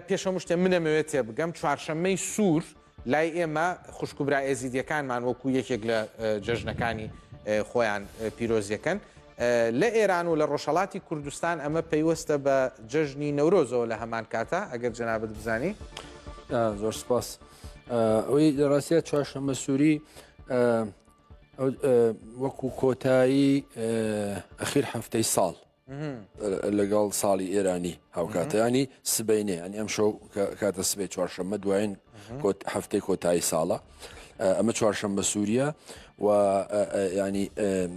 پێش هەموو شتێ من ئەمەوێت تێبگەم چوارشەممەی سوور لای ئێمە خوشک و برا ئێزیدیەکانمان وەکو یەکێک لە جەژنەکانی خۆیان پیرۆزیەکەن لە ئێران و لە ڕۆژهەڵاتی کوردستان ئەمە پەیوەستە بە جەژنی نەورۆزەوە لە هەمان کاتە ئەگەر جەنابت بزانی. زۆر سپاس. ئەوەی لە ڕاستیا چوارشەممە سووری وەکو کۆتایی ئەخیر هەفتەی ساڵ لەگەڵ ساڵی ئێرانی هاوکاتیانی سبینێ ئەنی ئەم شەو کاتە سبێ چوارشەممە دوایین هەفتەی کۆتایی ساڵە ئەمە چوارشەممە سووریە و ینی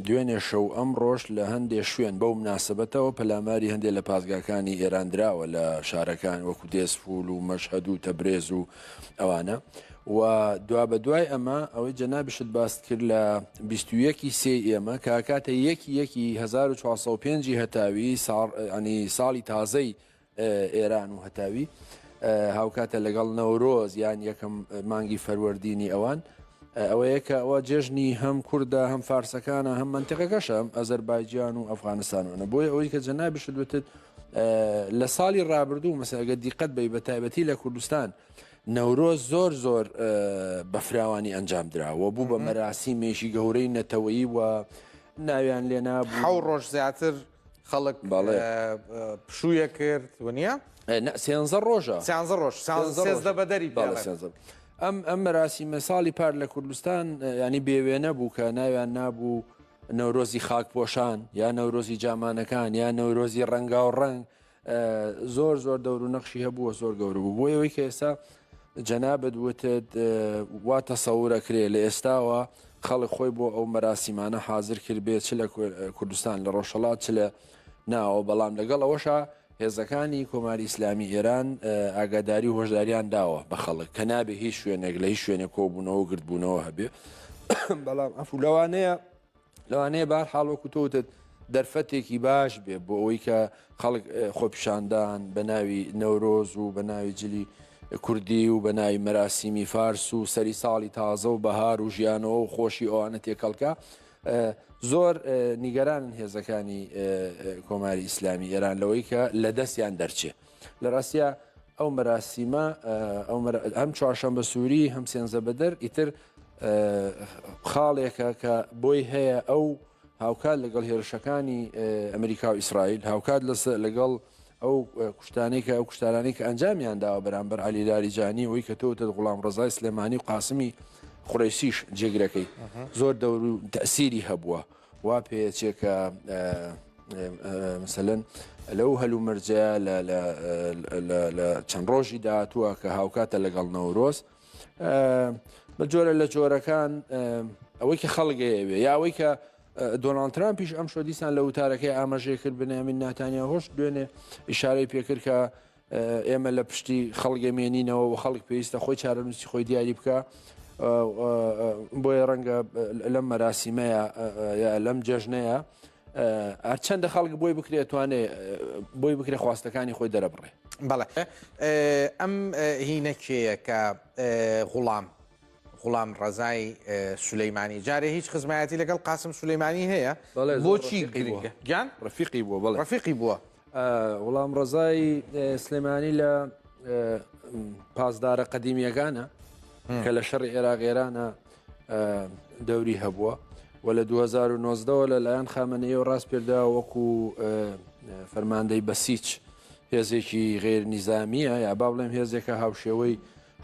دوێنێ شەو ئەم ڕۆژ لە هەندێ شوێن بەو مناسبەتەوە پەلاماری هەندێک لە پاسگاکانی ئێران دراوە لە شارەکان وەکو دێسفول و مەشهد و تەبرێز و ئەوانە و دوابەدوای ئەمە ئەوەی جەنابیشت باست کرد لە 21 ی سێی ئێمە کە ئەکاتە یەکی یەکی 1405 ی هەتاوی ساڵ ینی ساڵی تازەی ئێران و هەتاوی هاوکاتە لەگەڵ نەورۆز یان یەکەم مانگی فەروەردینی ئەوان ئەوەیە کە ئەوە جێژنی هەم کووردە هەم فارسەکانە هەم منتیقەکەشە هەم ئەزەربایجان و ئەفغانستانەوە بۆیە ئەوەی کە جەنابیشت وتت لە ساڵی ڕابردوو مەسە ئەگەر دیقەت بی بە تایبەتی لە کوردستان نەورۆز زۆر زۆر بە فراوانی ئەنجام درا و بوو بە مەراسیمێکی گەورەی نەتەوەیی و ناویان لێ نابوو. حەو ڕۆژ زیاتر خەڵک پشوویە کرد ونیە؟ نە سێنزە ڕۆژە. سیانزە ڕۆژ سێزدە بەدەری پێ ئەڵێن. ئەم ئەم مەراسیمە ساڵی پار لە کوردستان ینی بێوێنە بوو کە ناویان نابوو نەورۆزی خاکپۆشان یا نەورۆزی جامانەکان یا نەورۆزی ڕەنگاو ڕەنگ زۆر زۆر دەور و نەخشی هەبووە زۆر گەورە بوو بۆ ئەوەی کە ئێستا جەنابت وتت وا تەسەورە کرێ لە ئێستاوە خەڵک خۆی بۆ ئەو مەراسیمانە حاضر کرد بێ چ لە کوردستان لە ڕۆژهەڵات چ لە ناوە بەڵام لەگەڵ ئەوەشا هێزەکانی کۆماری ئیسلامی ئێران ئاگاداری و هۆشداریان داوە بە خەڵک کە نابێ هیچ شوێنێک لە هیچ شوێنێک کۆبوونەوە و گردبوونەوە هەبێ بەڵام ئەفو لەوانەیە لەوانەیە بار حاڵ وەکو تۆ وتت دەرفەتێکی باش بێ بۆ ئەوەی کە خەڵک خۆپیشاندان بە ناوی نەورۆز و بە ناوی جلی کوردی و بە ناوی مەراسیمی فارس و سەری ساڵی تازە و بەهار و ژیانەوە و خۆشی ئەوانە تێکەڵکە زۆر نیگەرانن هێزەکانی کۆماری ئیسلامی ئێران لەوەی کە لە دەستیان دەرچێ لە ڕاستە ئەو مەراسیمە ئەم چوارشەمبە سووری هەم سێنزە بەدەر ئیتر خاڵێکە کە بۆی هەیە ئەو هاوکات لەگەڵ هێرشەکانی ئەمریکا و ئیسرائیل هاوکات لەگەڵ ئەو کوشتانەی کە ئەو کوشتارانەی کە ئەنجامیان داوە بەرامبەر عەلی لاریجانی ئەوی کە تۆ وتت غوڵام ڕەزای سلێمانی و قاسمی قورەیسیش جێگرەکەی زۆر دەور و تەسیری هەبووە وا پێچێ کە مثلەن لەو هەلومەرجەیە لە چەند ڕۆژی داهاتووە کە هاوکاتە لەگەڵ نەورۆز بە جۆرە لە جۆرەکان ئەوەی کە خەڵک ئەیەوێ یا ئەوەی کە دۆناڵد ترامپیش ئەمشۆ دیسان لە وتارەکەی ئاماژەی کرد بنیامین ناتانیاهۆش دوێنێ ئیشارەی پێکرد کە ئێمە لە پشتی خەڵک ئەمێنینەوە و خەڵک پێویستە خۆی چارەنووسی خۆی دیاری بکە بۆیە ڕەنگە لەم مەراسیمەیە یا لەم جەژنەیە هەرچەندە خەڵک بۆی بکرێت توانێ بۆی بکرێ خواستەکانی خۆی دەرەبڕێ. بەڵێ ئەم هینە کێیە کە غوڵام غوڵام ڕەزای سولەیمانی جارێ هیچ خزمایەتی لەگەڵ قاسم سولەیمانی هەیە بۆچی گرنگە گیان ڕفیقی بووە بەڵێ ڕفیقی بووە غوڵام ڕەزای سلێمانی لە پاسدارە قەدیمیەکانە کە لە شەڕی عێراق ئێرانە دەوری هەبووە و لە 2019ەوە لەلایەن خامنەیەوە ڕاسپێردراوە وەکو فەرماندەی بەسیچ هێزێکی غێر نیزامیە یا با بڵێم هێزێکە هاوشێوەی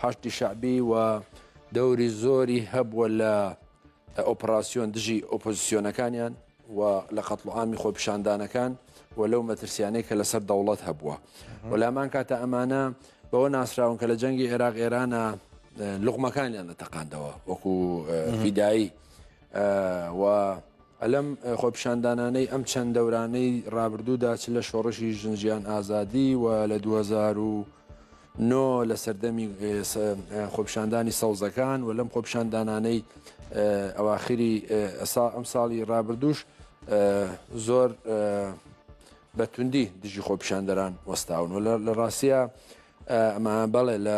حەشدی شەعبی و دەوری زۆری هەبووە لە ئۆپراسیۆن دژی ئۆپۆزیسیۆنەکانیان و لە قەتڵوعامی خۆپیشاندانەکان و لەو مەترسیانەی کە لەسەر دەوڵەت هەبووە و لامان کاتە ئەمانە بەوە ناسراون کە لە جەنگی عێراق ئێرانە لوغمەکانیان دەتەقاندەوە وەکو فیدایی و ئەلەم خۆپیشاندانانەی ئەم چەند دەورانەی ڕابردوودا چ لە شۆڕشی ژنژیان ئازادی و لە 2009 لە سەردەمی خۆپیشاندانی سەوزەکان و لەم خۆپیشاندانانەی ئەواخری ئەم ساڵی ڕابردووش زۆر بە توندی دژی خۆپیشاندەران وەستاون و لە ڕاستە ئەمە بەڵێ لە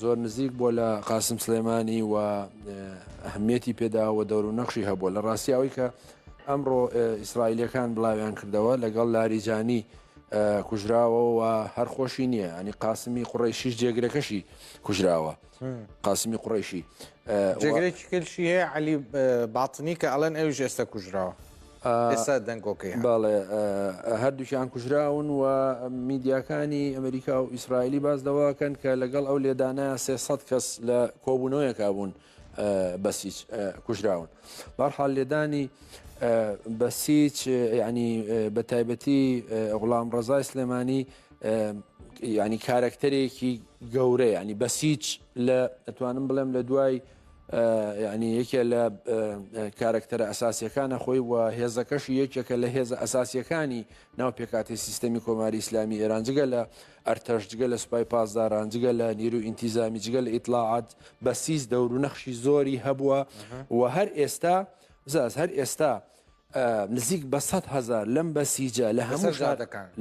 زۆر نزیک بووە لە قاسم سلێمانی و ئەهمیەتی پێدا و دەور و نەخشی هەبووە لە ڕاستی ئەوەی کە ئەمڕۆ ئیسرائیلەکان بڵاویان کردەوە لەگەڵ لاریجانی. کوژراوە و هەر خۆشی نییە ئەنی قاسمی قوڕیشیش جێگرەکەشی کوژراوە قاسمی قوڕیشی جێگرێکی کلشی هەیە علی باتنی کە ئەڵێن ئەویش ئێستا کوژراوە ئێستا دەنگۆکەی بەڵێ هەردووکیان کوژراون و میدیاکانی ئەمریکا و ئیسرائیلی باز لەوەکەن کە لەگەڵ ئەو لێدانە 300 کەس لە کۆبوونەوەیەکا بوون بەسیج کوژراون. بەرحاڵ لێدانی بەسیج ینی بە تایبەتی غوڵام ڕەزای سلێمانی ینی کارەکتەرێکی گەورە ینی بەسیج لە ئەتوانم بڵێم لە دوای ینی یەکێ لە کارەکتەرە ئەساسیەکانە خۆی و هێزەکەشی یەکێکە لە هێزە ئەساسیەکانی ناو پێکاتی سیستەمی کۆماری ئیسلامی ئێران جگە لە ئەرتەش جگە لە سوپای پاسداران، جگە لە نیروی ئینتیزامی، جگە لە ئیتڵاعات، بەسیج دەور و نەخشی زۆری هەبووە و هەر ئێستا زاز هەر ئێستا نزیک بە 100 هەزار لەم بەسیجە لە هەموو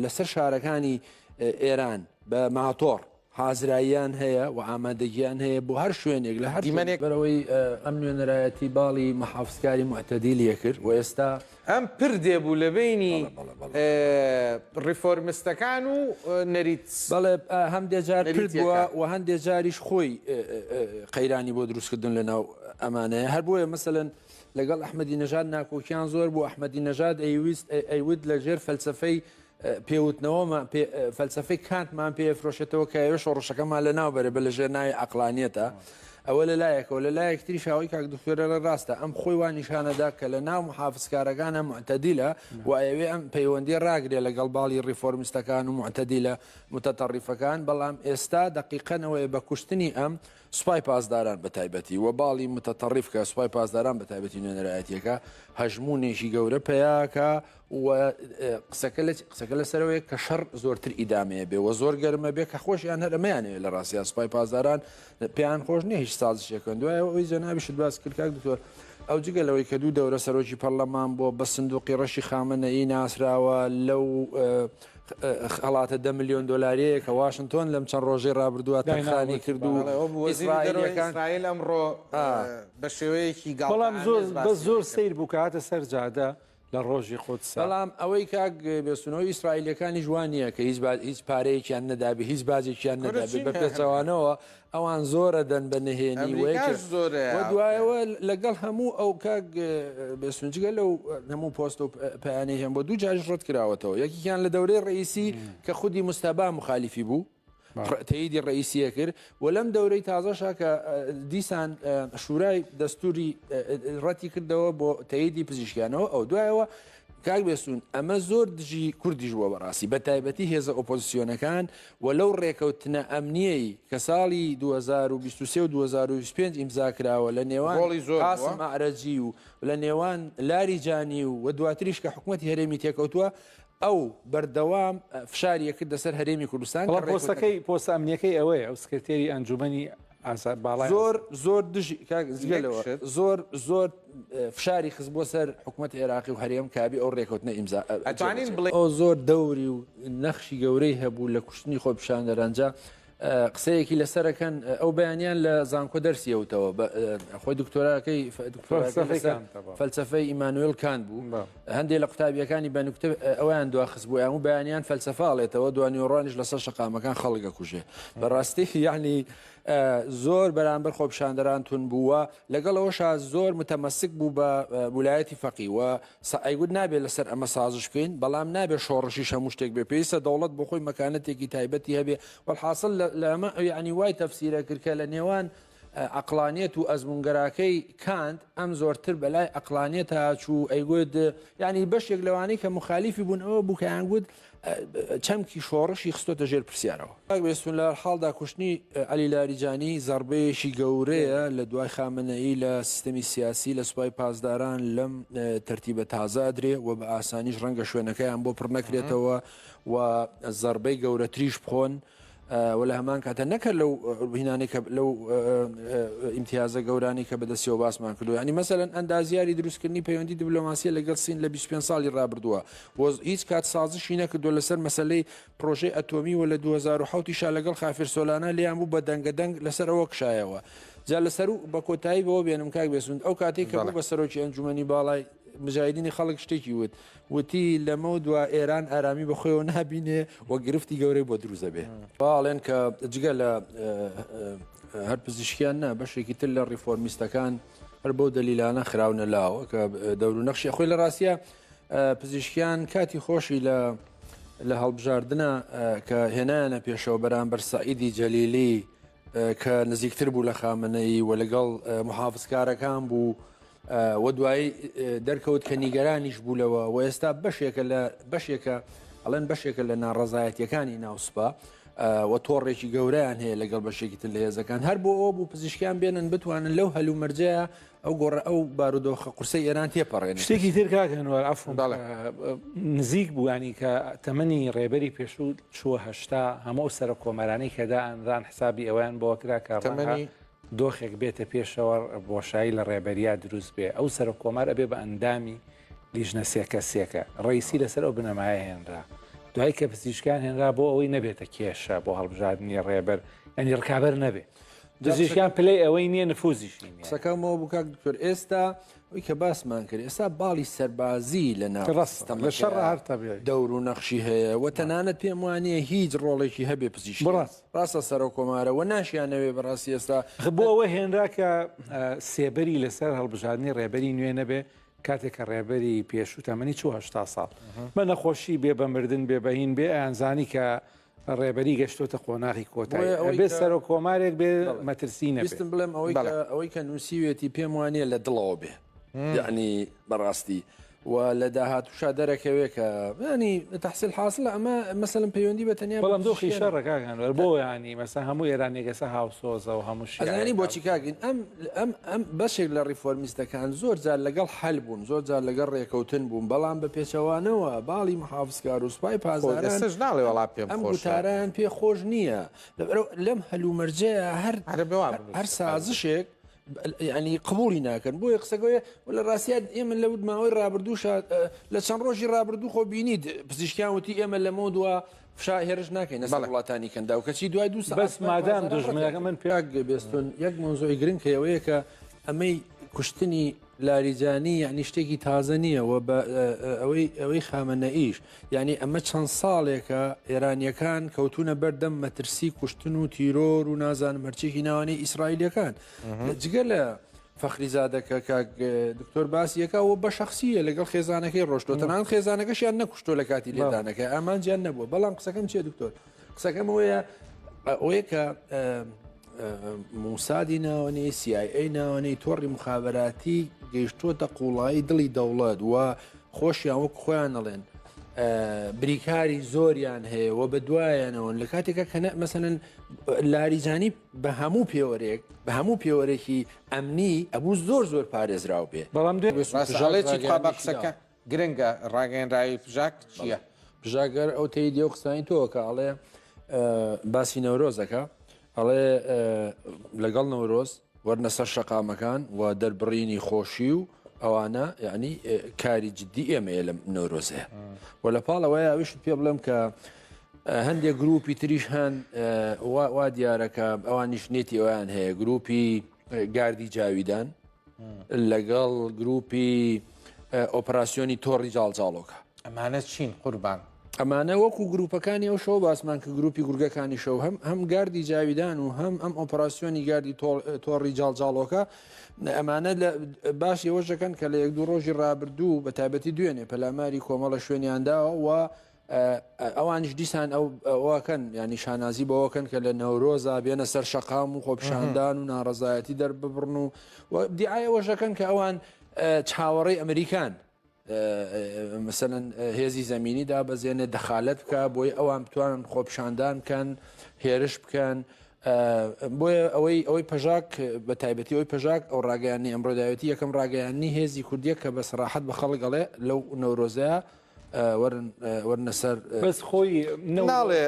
لەسەر شارەکانی ئێران بە ماتۆڕ حازراییان هەیە و ئامادەگیان هەیە بۆ هەر شوێنێک لە هەر دیمەنێک بەرەوەی ئەم نوێنەرایەتی باڵی محافزکاری معتەدیلیە کرد و ئێستا ئەم پردێ بوو لە بەینی ڕیفۆرمستەکان و نەریت. بەڵێ هەندێ جار پرد بووە و هەندێ جاریش خۆی قەیرانی بۆ دروستکردن لە ناو ئەمانەیە هەر بۆیە مەسەلەن لەگەڵ ئەحمەدی نەژاد ناکۆکیان زۆر بوو ئەحمەدی نەژاد ئەیویست ئەیوت لە ژێر فەلسەفەی پێوتنەوەمان پێ فەلسەفەی کانتمان پێ ئەفرۆشێتەوە کە ئەوێ شۆڕشەکەمان لە ناو بەرێ بە لە ژێر ناوی عەقڵانیەتە ئەوە لە لایەکەوە لە لایەک تریش ئەوەی کاک دکتۆرە لە ڕاستە ئەم خۆی وا نیشانەدا کە لە ناو محافزکارەکانە معتەدیلە و ئەیەوێ ئەم پەیوەندی ڕاگرێ لەگەڵ باڵی ڕیفۆرمیستەکان و معتەدیلە متەتەڕیفەکان بەڵام ئێستا دەقیقەنەوەی بە کوشتنی ئەم سوپای پاسداران بە تایبەتی و باڵی متەتەڕیف کە سوپای پاسداران بە تایبەتی نوێنەرایەتیەکە هەژمونێکی گەورە پەیاکە و قسەکە لە قسەکە لەسەرەوەیە کە شەڕ زۆرتر ئیدامەیە بێ و زۆر گەرمە بێ کە خۆشیان هەر ئەمەیانەوێ لە ڕاستیا سوپای پاسداران پێیان خۆش نییە هیچ سازشێکن دوای ئەوەی جەنابیشت باس کرد کاک دکتۆر ئەو جگە لەوەی کە دوو دەورە سەرۆکی پەرلەمان بووە بە سندوقی ڕەشی خامنەیی ناسراوە لەو خەڵاتە دە میلیۆن دۆلاریەیە کە واشنتۆن لەم چەند ڕۆژەی ڕابردووە تەرخانی کرد و ئیسرائیلەکان ئیسرائیل ئەمڕۆ بە شێوەیەکی بەڵام زۆر بە زۆر سەیر بوو کە هاتە سەر جادە لە ڕۆژی قودسا. بەڵام ئەوەی کاک بێستونەوەی ئیسرائیلیەکانیش وا نییە کە هیچ هیچ پارەیەکیان نەدابێ هیچ باجێکیان نەدابێ بە پێچەوانەوە ئەوان زۆرە دەن بە نهێنی و دوایەوە لەگەڵ هەموو ئەو کاک بێستون جگە لەو هەموو پۆست و پەیانەی هەم بۆ دوو جاریش ڕەت کراوەتەوە یەکێکیان لە دەورەی ڕئیسی کە خودی مستەبا مخالیفی بوو تەییدی ڕئیسیە کرد و لەم دەورەی تازەشا کە دیسان شورای دەستوری ڕەتی کردەوە بۆ تەییدی پزیشکیانەوە ئەو دوایەوە کاک بێسون ئەمە زۆر دژی کوردیش بووە بەڕاستی بە تایبەتی هێزە ئۆپۆزیسیۆنەکان و لەو ڕێکەوتنە ئەمنیەی کە ساڵی 2023 و 2025 ئیمزا کراوە لە نێوان قاسم ئەعرەجی و لە نێوان لاریجانی و دواتریش کە حکوومەتی هەرێمی تێکەوتووە ئەو بەردەوام فشاری ئەکردە سەر هەرێمی کوردستان بەڵام پۆستەکەی پۆستە ئەمنیەکەی ئەوەیە ئەو سکرتێری ئەنجومەنی ئازاد باڵای زۆر زۆر دژی کاک جگە لەوە زۆر زۆر فشاری خستبووە سەر حکوومەتی عێراقی و هەرێم کابی ئەو ڕێکەوتنە ئیمزا ئەتوانین بڵێ ئەو زۆر دەوری و نەخشی گەورەی هەبوو لە کوشتنی خۆپیشاندەران جا قسەیەکی لەسەرەکەن ئەو بەیانیان لە زانکۆ دەرسی ئەوتەوە خۆی دکتۆراکەی فەلسفەی ئیمانوێل کانت بوو هەندێک لە قوتابیەکانی بە نوکتە ئەویان دواخست بوو ئەم بەیانیان فەلسفاڵێتەوە دوانیۆڕانیش لەسەر شەقامەکان خەڵک ئەکوژێ بەڕاستی یعنی زۆر بەرامبەر خۆپیشاندەران تون بووە لەگەڵەوەشا زۆر متەمەسک بوو بە ولایەتی فەقی و ئەیگوت نابێت لەسەر ئەمە سازش بکەین، بەڵام نابێت شۆڕشیش هەموو شتێک بێت، پێویستە دەوڵەت بۆ خۆی مەکانەتێکی تایبەتی هەبێ، وەلحاسڵ لە ئەمە یەعنی وای تەفسیرە کرد کە لە نێوان عەقڵانیەت و ئەزموونگەراکەی کانت ئەم زۆرتر بەلای عەقڵانیەتا چوو، ئەیگوت یەعنی بەشێک لەوانەی کە موخالیفی بوون ئەوە بوو کە ئەیانگوت چەمکی شۆڕشی خستۆتە ژێر پرسیارەوە. کاک بێستوون لە هەرحاڵدا کوشتنی عەلی لاریجانی زەڕبەیەکی گەورەیە لە دوای خامنەیی لە سیستەمی سیاسی لە سوپای پاسداران لەم تەرتیبە تازە ئەدرێ و بە ئاسانیش ڕەنگە شوێنەکەیان بۆ پڕ نەکرێتەوە و زەڕبەی گەورەتریش بخۆن. و لە هەمان کاتە نەکە لەو هینانەی کە لەو ئیمتیازە گەورانەی کە بەدەستیەوە باسمان کردو ینی مەسەلەن ئەندازیاری دروستکردنی پەیوەندی دیبلۆماسیە لەگەڵ سین لە 25 ساڵی ڕابردووە و هیچ کات سازشی نەکردو لەسەر مەسلەی پرۆژەی ئەتۆمی و لە 2007 شا لەگەڵ خافیر سۆلانا لیان بوو بە دەنگە دەنگ لەسەر ئەوە کشایەوە جا لەسەر و بە کۆتایی بەوە بێنم کاک بێسوند ئەو کاتێک کە بوو بە سەرۆکی ئەنجومەنی باڵای. مجاهیدینی خەڵک شتێکی وت وتی لەمە دوا ئێران ئارامی بە خۆیەوە نابینێ و گرفتی گەورەی بۆ دروست دەبێ. باڵێن کە جگە لە هەر پزیشکیان نا بەشێکی تر لە ڕیفۆرمیستەکان هەر بەو دەلیلانە خراونە لاوە کە دەور و نەخشی خۆی لە ڕاستە پزیشکیان کاتی خۆشی لە لە هەڵبژاردنە کە هێنایانە پێشەوە بەرامبەر سعیدی جەلیلی کە نزیکتر بوو لە خامنەیی و لەگەڵ محافزکارەکان بوو و دوایی دەرکەوت کە نیگەرانیش بوو لەوە و ئێستا بەشێکە لە بەشێکە ئەڵێن بەشێکە لە ناڕەزایەتیەکانی ناو سوپا و تۆڕێکی گەورەیان هەیە لەگەڵ بەشێکی تر لە هێزەکان هەر بۆ ئەوە بوو پزیشکیان بێنن بتوانن لەو هەلومەرجەیە ئەو گۆڕە ئەو بارودۆخە قورسەی ئێران تێپەڕێنن. شتێکی تر کاک هەنوار عەفوم بەڵێ. نزیک بوو ینی کە تەمەنی ڕێبەری پێشوو چووە 80 هەموو ئەو سەرۆک کۆمارانەی کە دائەنران حسابی ئەوەیان بۆ کرا کە ڕەنگە تەمەنی دۆخێک بێتە پێشەوە بۆشایی لە ڕێبەریا دروست بێ ئەو سەرۆک کۆمار ئەبێ بە ئەندامی لیژنە سێ کەسیەکە ڕەئیسی لەسەر ئەو بنەمایە هێنرا دوای کە پزیشکان هێنرا بۆ ئەوەی نەبێتە کێشە بۆ هەڵبژاردنی ڕێبەر ینی ڕکابەر نەبێ پزیشکان پلەی ئەوەی نییە نفوزیشی نییە. قسەکەمەوە بوو کاک دکتۆر ئێستا ئەوی کە باسمان کرد ئێستا باڵی سەربازی لە ناو ڕاستە لە شەڕ هەر تەبیعی دەور و نەخشی هەیە و تەنانەت پێم وانییە هیچ ڕۆڵێکی هەبێ پزیشکی بەڕاست ڕاستە سەرۆک کۆمارە و ناشیانەوێ بەڕاستی ئێستا بۆ ئەوە هێنرا کە سێبەری لەسەر هەڵبژاردنی ڕێبەری نوێ نەبێ کاتێک کە ڕێبەری پێشوو تەمەنی چوو 80 ساڵ بە نەخۆشی بێ بە مردن بێ بەهین بێ ئەیانزانی کە ڕێبەری گەشتۆتە قۆناغی کۆتایی ئەبێ سەرۆک کۆمارێک بێ مەترسی نەبێ. ویستم بڵێم ئەوەی کە ئەوەی کە نووسیوێتی پێم وانییە لە دڵەوە بێ یعنی بەڕاستی و لە داهاتوشا دەرەکەوێ کە ینی تحصیل حاصلە ئەمە مەسەلەن پەیوەندی بە تەنیا بەڵام دۆخی شەڕە کاک ئەنوەر بۆ ینی مەسە هەموو ئێرانێک ئێستا هاوسۆزە و هەموو شیعەیەک ئەزانی بۆچی کاک ئەم ئەم ئەم بەشێک لە ڕیفۆرمیستەکان زۆر جار لەگەڵ حەل بوون زۆر جار لەگەڵ ڕێکەوتن بوون بەڵام بە پێچەوانەوە باڵی محافزکار و سوپای خۆ پاسداران ئێستاش ناڵێ وەڵا پێم ئەم خۆشە. گوتارەیان پێ خۆش نییە لەبەرئەوە لەم هەلومەرجەیە هەر عەرەبێ وا هەر بنووسێ. سازشێک یعنی قبوڵی ناکەن بۆیە قسەکەوەیە و لە ڕاستیا ئێمە لە ماوەی ڕابردووشا لە چەند ڕۆژی ڕابردوو خۆ بینیت پزیشکیان وتی ئێمە لەمەوە دوا فشار هێرش ناکەینە سەر وڵاتانی کەنداو کەچی دوای دوو سەعات بەس مادام دوژمنەکە من پێ کاک بێستون یەک مەوزوعی گرنگ هەیە ئەوەیە کە ئەمەی کوشتنی لاریجانی یعنی شتێکی تازە نییە و بە ئەوەی ئەوەی خامەنەئیش یعنی ئەمە چەند ساڵێکە ئێرانیەکان کەوتونە بەردەم مەترسی کوشتن و تیرۆر و نازانم هەرچێکی ناوانەی ئیسرائیلەکان جگە لە فەخریزادە کە کاک دکتۆر باسی یەکا و بە شخصیە لەگەڵ خێزانەکەی ڕۆشتۆ تەنان خێزانەکەشیان نەکوشتۆ لە کاتی لێدانەکە ئامانجیان نەبووە بەڵام قسەکەم چیە دکتۆر قسەکەم ئەوەیە ئەوەیە کە موسادی ناوەنی CIA ناوەنی تۆڕی مخابراتی گەیشتووەتە قوڵایی دڵی دەوڵەت و خۆشیان وەک خۆیان ئەڵێن بریکاری زۆریان هەیە و بە دوایانەوەن لە کاتێکە کە مەسەن لاریجانی بە هەموو پێوەرێک بە هەموو پێوەرێکی ئەمنی ئەبوو زۆر زۆر پارێزراو بێ. بەڵام دوێ. ڕاستە ئەڵێ چی تخوا با قسەکە گرنگە ڕاگەیەنراوی پژاک چییە؟ پژاک گەر ئەو تەیدی ئەو قسانەی تۆ کە ئەڵێ باسی نەورۆز ئەکا ئەڵێ لەگەڵ نەورۆز وەرنە سەر شەقامەکان و دەربڕینی خۆشی و ئەوانە یعنی کاری جدی ئێمەیە لەم نەورۆزەیە و لە پاڵەوەی ئەویشت پێ بڵێم کە هەندێک گروپی تریش هەن وا دیارە کە ئەوانیش نێتی ئەویان هەیە گروپی گاردی جاویدان لەگەڵ گروپی ئۆپراسسیۆنی تۆڕی جاڵجاڵۆکە. ئەمانە چین قوربان؟ ئەمانە وەکو گروپەکانی ئەو شەو باسمان کە گروپی گورگەکانی شەو هەم هەم گاردی جاویدان و هەم ئەم ئۆپراسسیۆنی گاردی تۆڕی جاڵجاڵۆکە ئەمانە لە باش ئەوەش دەکەن کە لە یەک دوو ڕۆژی ڕابردوو بە تایبەتی دوێنێ پەلاماری کۆمەڵە شوێنیان داوە و ئەوانیش دیسان ئەو ئەوەکەن ینی شانازی بەوەکەن کە لە نەورۆزا بێنە سەر شەقام و خۆپیشاندان و ناڕەزایەتی دەرببڕن و دیعای ئەوەشەکەن کە ئەوان چاوەڕێی ئەمریکان مثلەن هێزی زەمینی دابەزێنێ دەخالەت بکە بۆی ئەوان بتوانن خۆپیشاندان بکەن هێرش بکەن بۆیە ئەوەی ئەوەی پەژاک بە تایبەتی ئەوی پەژاک ئەو ڕاگەیانی ئەمڕۆداوێتی یەکەم ڕاگەیانی هێزی کوردیە کە بە سەراحەت بە خەڵک ئەڵێ لەو نەورۆزەیە وەرن وەرنە سەر بەس خۆی ناڵێ.